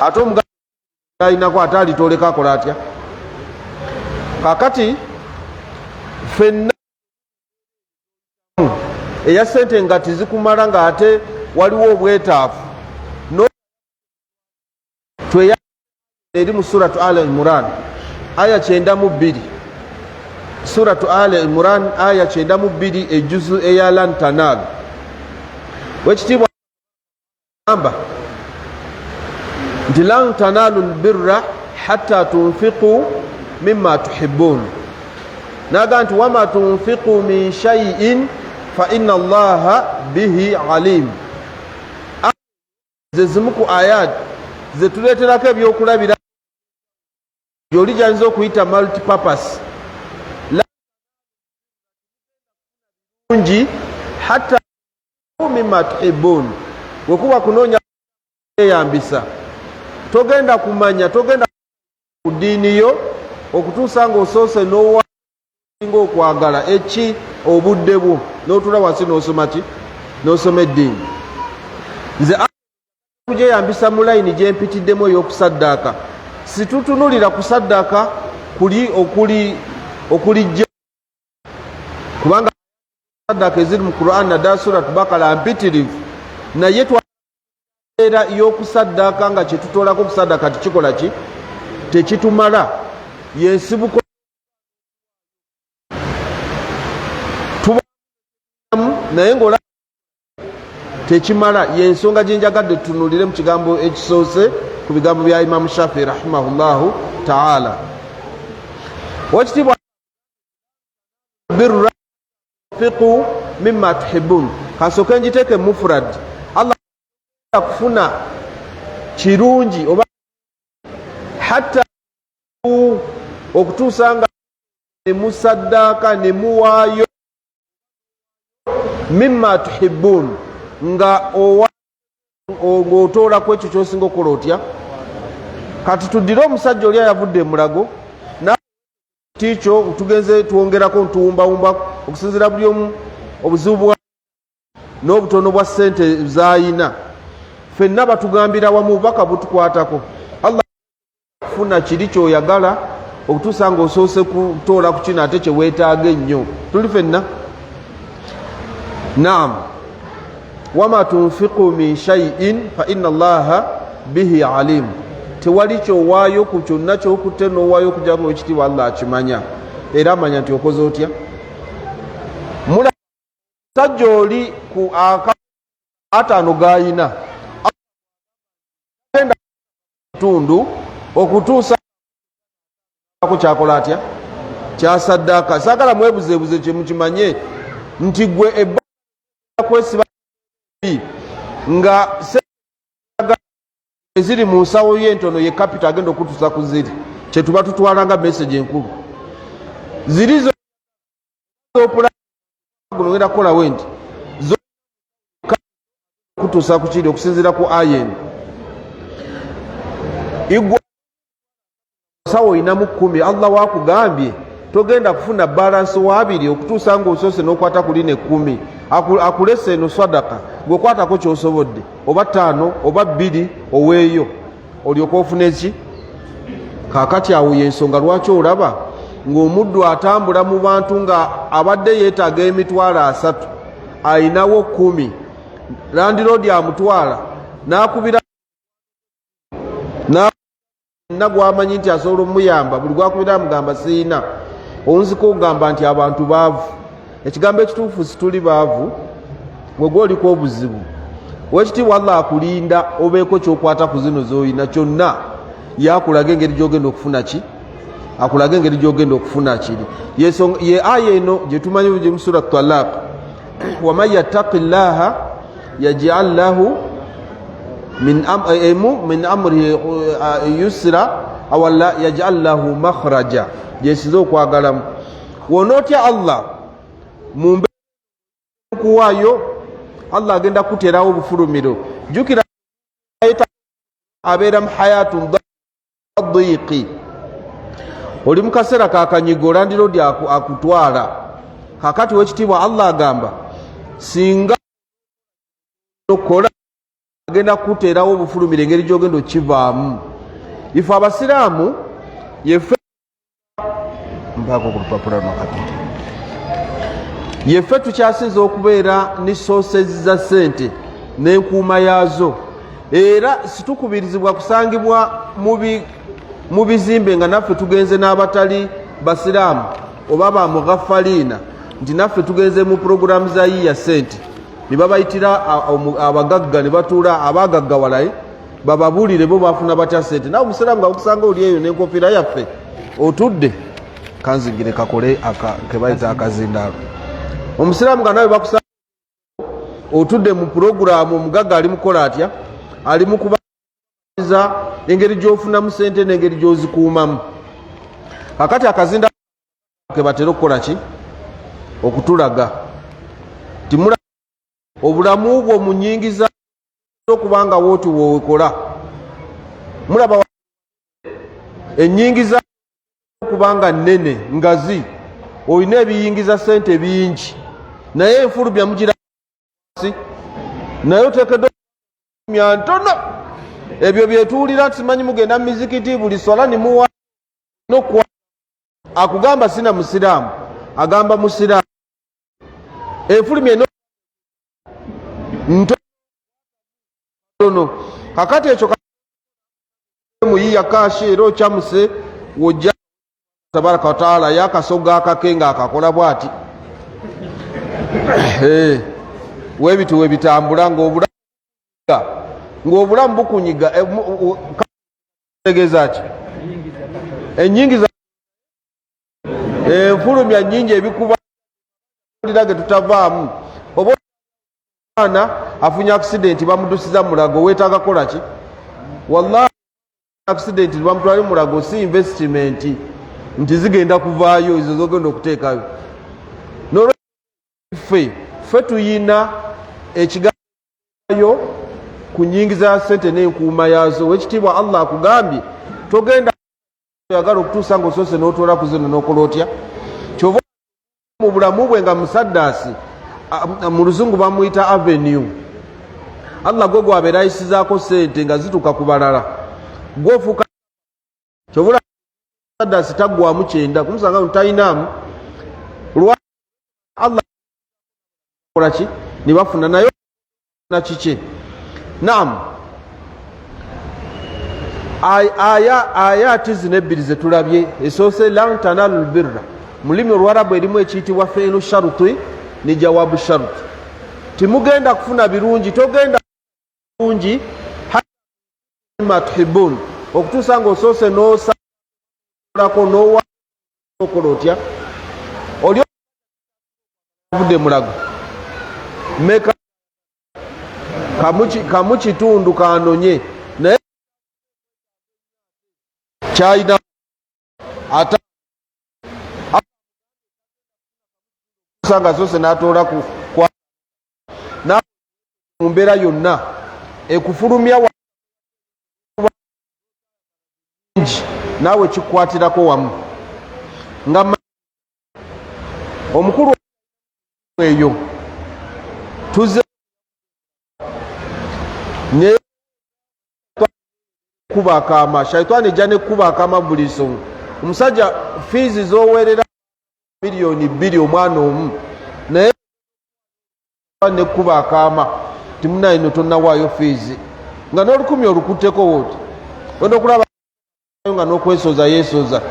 Ate omuga alinako ate alitoleka akola atya? Kakati fenna eya sente nga tizikumala, nga ate waliwo obwetaavu no tweya eri mu Suratu Al Imran aya 92, Suratu Al Imran aya 92, ejuzu eya lan tanal. Wekitiibwa gamba nti lan tanalu lbirra hatta tunfiqu mima tuhibun, naga nti wama tunfiqu min shaiin fa inna Allaha bihi alim. Ze zimu ku ayat zetuleeterako ebyokulabira gyoli gyayinza okuyita multipurpose ngi hatta mima tuhibun. Wekuba kunoonya eyambisa, togenda kumanya, togenda ku ddiini yo okutuusa ng'osoose n'owasinga okwagala eki obudde bwo, n'otuula wansi n'osoma ki, n'osoma eddiini. Nze kugyeyambisa mu layini gyempitiddemu ey'okusaddaaka, situtunulira kusaddaaka kuli okuli okulijja, kubanga saddaaka eziri mu Quran naddala Surat Bakala mpitirivu, naye era y'okusaddaaka nga kyetutolako okusaddaaka tikikola ki, tekitumala, yensibuko tubamu, naye ngaola tekimala. Yensonga gyenjagadde tutunulire mu kigambo ekisoose ku bigambo bya Imamu Shafi rahimahullahu taala. Wekitiibwa birra fiqu mimma tuhibun, kasooke njiteeke mufrad. Allah kufuna kirungi oba hatta okutuusa nga nemusaddaaka nemuwaayo mimma tuhibun, nga ng'otoolaku ekyo kyosinga okukola otya. Kati tuddire omusajja oli ayavudde emulago tikyo, tugenze twongerako ntuwumbawumba okusinziira buli omu obuzibu bwa n'obutono bwa ssente zayina. Ffenna batugambira wamu, bubaka butukwatako. Allah kufuna kiri kyoyagala okutuusa ng'osoose kutoola ku kino ate kyeweetaaga ennyo. Tuli fenna. Naam, wama tunfiqu min shaiin fa inna Allaha bihi alim. Tewali kyowaayo ku kyonna kyokutte n'owaayo okujja nga ekitiibwa Allah akimanya, era amanya nti okoze otya. Musajja oli ku aka 50 gayina agenda tundu okutuusa ku kyakola atya kyasaddaaka. Saagala mwebuzeebuze, kyemukimanye nti gwe ebba kwesiba nga eziri mu nsawo ye entono ye kapita agenda okutuusa ku ziri kyetuba tutwala nga message enkulu ziri zopula guno ngenda kukolawo nti kutuusa ku kiri okusinziira ku aya eno. Igwa sawo olinamu 10, Allah wakugambye togenda kufuna balansi wabiri okutuusa ng'osoose n'okwata ku lino 10. Akulese eno sadaka, gweokwatako kyosobodde, oba 5 oba 2, oweeyo olyoka ofuna eki. Kaakati awo yensonga lwaki olaba ng'omuddu atambula mu bantu nga abadde yeetaaga 300,000, ayinawo 10, landiroodi amutwala n'akubira na gwamanyi nti asobola omuyamba, buli gwakubira amugamba siina. Owunzika okugamba nti abantu baavu, ekigambo ekituufu situli baavu, wegwoliko obuzibu. Wekitiibwa Allah akulinda obeeko kyokwata ku zino zoyina kyonna, yakulaga engeri gyogenda okufuna ki, akulaga engeri gyogenda okufuna kiri. Ye aya eno gyetumanyi gye mu Sura Talaq, waman yattaqi llaha yaj'al lahu min amrihi yusra awala yaj'al lahu makhraja, gyensinza okwagalamu. Wonootya Allah mu kuwaayo, Allah agenda kuterawo obufulumiro. Jjukira abeera mu hayatu diiqi, oli mu kaseera kakanyigo, landiroodi akutwala. Kakati wekitiibwa Allah agamba singa okola Agenda kukuteerawo obufulumira engeri gy'ogenda okukivaamu. Ife abasiraamu yefe mpaako ku lupapula luno kati yeffe tukyasinza okubeera ne sources za ssente n'enkuuma yaazo, era situkubirizibwa kusangibwa mu bizimbe nga naffe tugenze n'abatali basiraamu oba ba mughafaliina nti naffe tugenze mu puroguramu za yiya ssente ne babayitira abagagga ne batuula abagaggawalaye bababuulire bo bafuna batya sente. Nawe omusiraamu nga okusanga oli eyo n'enkofiira yaffe otudde kanzigire kakole kebayita akazindaalo. Omusiraamu nga nawe bakusanga otudde mu puroguraamu, omugagga ali mukukola atya? Ali mukubaza engeri gy'ofunamu sente n'engeri gy'ozikuumamu. Kakati akazinda kebatera okukola ki? Okutulaga timula obulamu bwo mu nyingiza okubanga wooti wowekola mulaba enyingiza okubanga nnene ngazi, olina ebiyingiza sente bingi naye enfulumya mugira si naye oteekeddwa mya ntono. Ebyo byetuwulira nti simanyi mugenda mu mizikiti buli swala nimuwa nokwa akugamba sina musiraamu agamba musiraamu enfulumya eno ntono. Kakati ekyo muyiya kashi era okyamuse wojja tabaraka wataala yakasoga akake nga akakola bwati webiti webitambula ng'obulamu bukunyiga. Tegeeza ki? Enyingiza enfulumya nyingi ebikuba ge tutavaamu. Oba omwana afunye accident bamudusiza Mulago, weetaaga kukola ki? Wallahi accident bamutwale Mulago si investment nti zigenda kuvaayo ezo zogenda okuteekayo. Nolweffe ffe tuyina ekigayo ku nyingiza ya sente n'enkuuma yaazo. Owekitiibwa Allah akugambye togenda oyagala okutuusa nga osoose n'otoola ku zino n'okola otya? Kyova mu bulamu bwe nga musaddaasi mu luzungu bamuyita avenue. Allah gwe gwabeera ayisizaako sente nga zituuka ku balala, gwofuuka kyovula musaddaasi taggwamu kyenda kumusanga nti talinaamu lwa Allah kola ki ne bafuna naye na kiki. Naam, aya ayati zino ebbiri zetulabye, esoose lan tanalu lbirra mu lulimi olwarabu erimu ekiyitibwa fiilu sharuti ne jawabu sharuti. Timugenda kufuna birungi, togenda birungi ma tuhibun okutuusa nga osoose n'osalako n'owa okola otya oli avudde Mulago meka kamu kitundu kanonye naye kyalina ata nga sose n'atoola ku mu mbeera yonna ekufulumya ngi naawe kikukwatirako wamu nga omukulu eyo tuze ne kuba akaama shaitaani ejja nekuba akaama buli nsonga. Omusajja fiizi zowerera 2 miliyoni omwana omu naye nekuba akaama timunaye no tonnawaayo fiizi nga n'olukumi olukutteko wooti wenda okulaba nga n'okwesoza yeesoza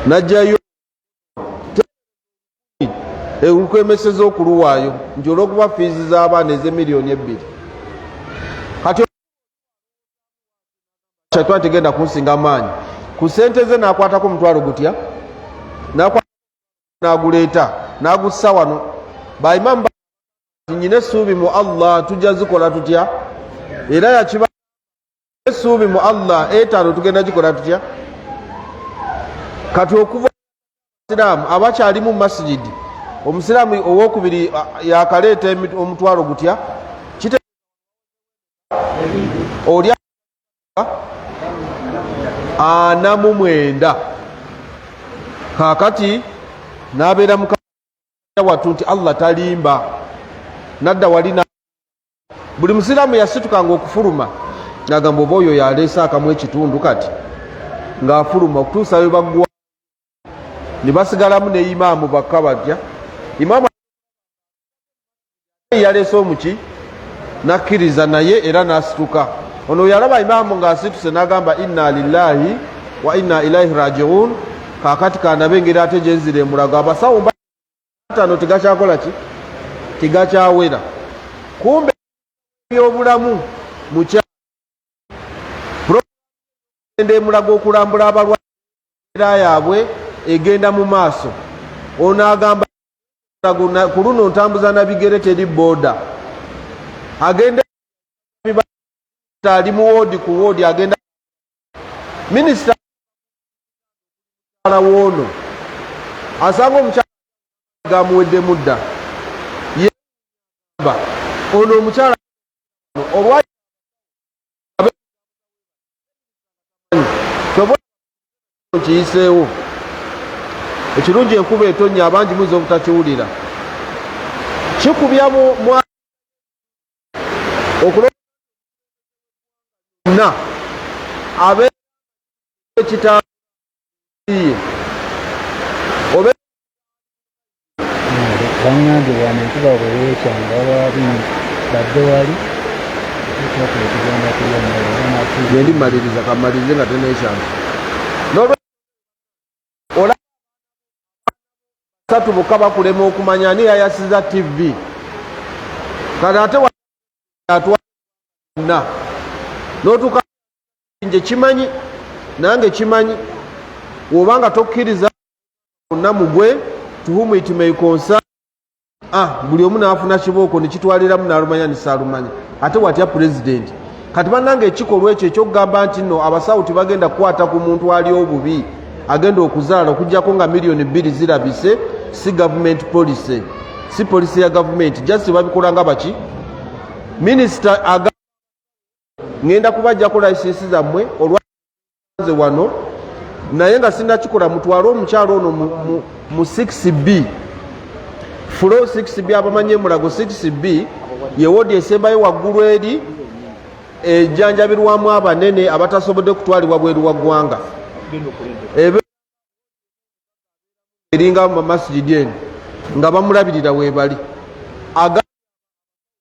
najjayo olukwemeseza okuluwaayo nti olwokuba fiizi z'abaana ez'emiliyoni 2. Kati shaitani tegenda kunsinga maanyi ku sente ze n'akwatako omutwalo gutya n'aguleeta n'agussa wano. Baimamu nyina essuubi mu Allah tujja zikola tutya, era yakiba essuubi mu Allah etaano tugenda gikola tutya. Kati okuva siraamu abakyalimu masijidi, omusiraamu owokubiri yakaleeta omutwalo gutya oli 49. Kakati n'abeera muka wattu nti Allah talimba nadda wali. Buli musiraamu yasitukanga okufuluma nagamba oba oyo yaleese akamu ekitundu kati ng'afuluma okutuusa we baggwa ne basigalamu ne imaamu bakka batya. Imaamu yaleese omuki nakkiriza naye era n'asituka. Ono yalaba imaamu ng'asituse n'agamba inna lillahi wa inna ilaihi rajiun, kaakati kandabe engeri ate gyenzira emulago. Abasawo tano tegakyakola ki, tegakyawera. Kumbe byobulamu mukya genda emulago okulambula abalwadde yaabwe egenda mu maaso. Ono agamba ku luno ntambuza na bigere, teri booda. Agenda ali mu woodi ku woodi, agenda minisita woono asanga omukyala gamuweddemu dda, yeba ono omukyala olwa kiyiseewo. Ekirungi enkuba etonnya, abangi muyinza obutakiwulira, kikubya okulona abekitaaye oba Bangambye wano enkuba bwe yeekyanga wabi badde wali ekyokuba tugenda kulya mmere. Gyendi maliriza, kamalirize nga tenekyanga satu bokka bakulema okumanya ani yayasiza TV. Kati ate atwana notuka nje kimanyi nange kimanyi, wobanga tokkiriza bonna mugwe to whom it may concern. Ah, buli omu n'afuna kibooko nekitwaliramu n'alumanya nesaalumanya, ate watya pulezidenti? Kati bannange, ekikolwa ekyo ekyokugamba nti nno abasawo tebagenda kukwata ku muntu ali obubi agenda okuzaala okugyako nga 2 miliyoni zirabise, si government policy, si policy ya gavumenti, just babikola nga baki. Minisita aga ŋŋenda kubajjako layisinsi zammwe olwanze wano, naye nga sinakikola mutwale omukyalo ono mu 6B, floor 6B. Abamanyi emulago, 6B ye wodi esembayo waggulu eri ejjanjabirwamu abanene abatasobodde kutwalibwa bweru wa ggwanga. Ebe eringa mu masigidi eno nga bamulabirira weebali. Aga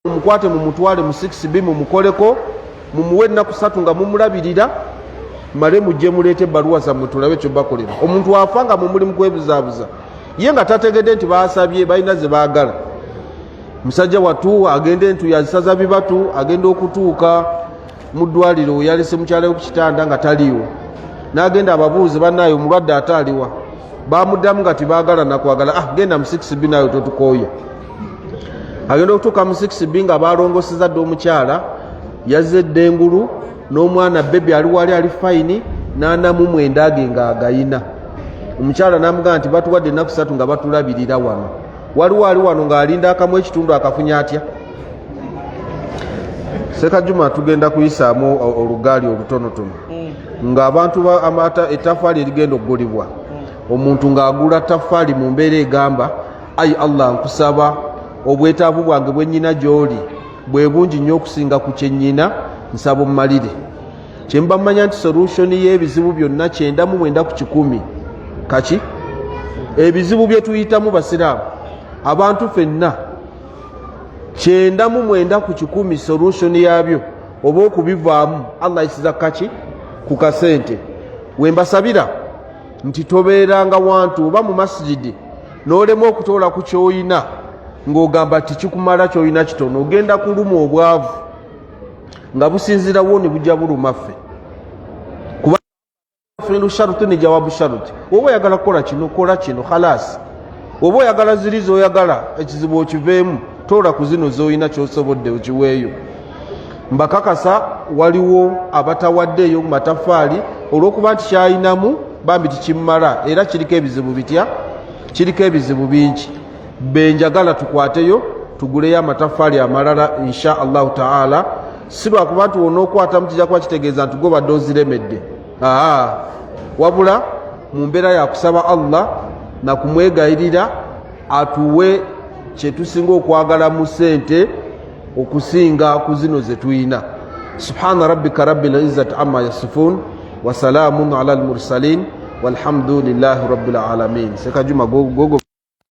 mumukwate mumutwale mu 6B, mumukoleko, mumuwe ennaku 3 nga mumulabirira, male mujje muleete ebbaluwa zammwe tulabe kyebakolera. Omuntu afa nga mumuli mukwebuzaabuza, ye nga tategedde nti basabye balina ze baagala. Musajja watu agenda entu yazisaza bibatu, agenda okutuuka mu ddwaliro yalese mukyala we ku kitanda nga taliiwo, n'agenda ababuuze, bannaayo omulwadde ate aliwa? Bamuddamu nga tibaagala nakwagala. Ah, genda mu 6B nayo totukooya. Agenda okutuuka mu 6B nga balongoseza dda omukyala, yazze edda engulu n'omwana baby ali wali ali fine, n'anamu 9 ge ng'agayina. Omukyala n'amugamba nti batuwadde ennaku 3 nga batulabirira wano, waliwo ali wano ng'alinda akamu ekitundu akafunye atya. Sekajuma, tugenda kuyisaamu olugaali olutonotono ng'abantu ettafaali erigenda okugulibwa, omuntu ng'agula ttafaali mu mbeera egamba, ayi Allah, nkusaba obwetaavu bwange bwe nnyina gy'oli bwe bungi nnyo okusinga ku kye nnyina, nsaba ommalire. Kyemba mmanya nti solution y'ebizibu byonna 99% kaki ebizibu bye tuyitamu basiraamu, abantu ffenna, 99% solution yabyo oba okubivaamu Allah ayisiza kaki ku kasente. Wembasabira nti tobeeranga wantu oba mu masigidi n'olema okutoola ku kyoyina ng'ogamba tikikumala, kyoyina kitono, ogenda kuluma obwavu nga businziira wo ne bujja buluma ffe. Kuba fiilu sharuti ne jawabu sharuti, oba oyagala kukola kino, kola kino khalasi. Oba oyagala ziri zoyagala, ekizibu okiveemu, toola ku zino zoyina, kyosobodde okiweeyo. Mbakakasa waliwo abatawaddeeyo mu matafaali olw'okuba nti kyayinamu bambi tikimmala, era kiriko ebizibu bitya, kiriko ebizibu bingi. Benjagala tukwateyo tuguleyo amatafaali amalala insha Allahu taala. Si lwakuba nti wonookwatamu kijja kuba kitegeeza nti gobadde oziremedde, aa, wabula mu mbeera yakusaba Allah nakumwegayirira atuwe kyetusinga okwagala mu ssente. Okusinga ku zino zetulina. Subhana rabbika rabbil izzati amma yasifun wasalaamun ala almursalin walhamdulillahi rabbil alamin. Sekajuma gogo.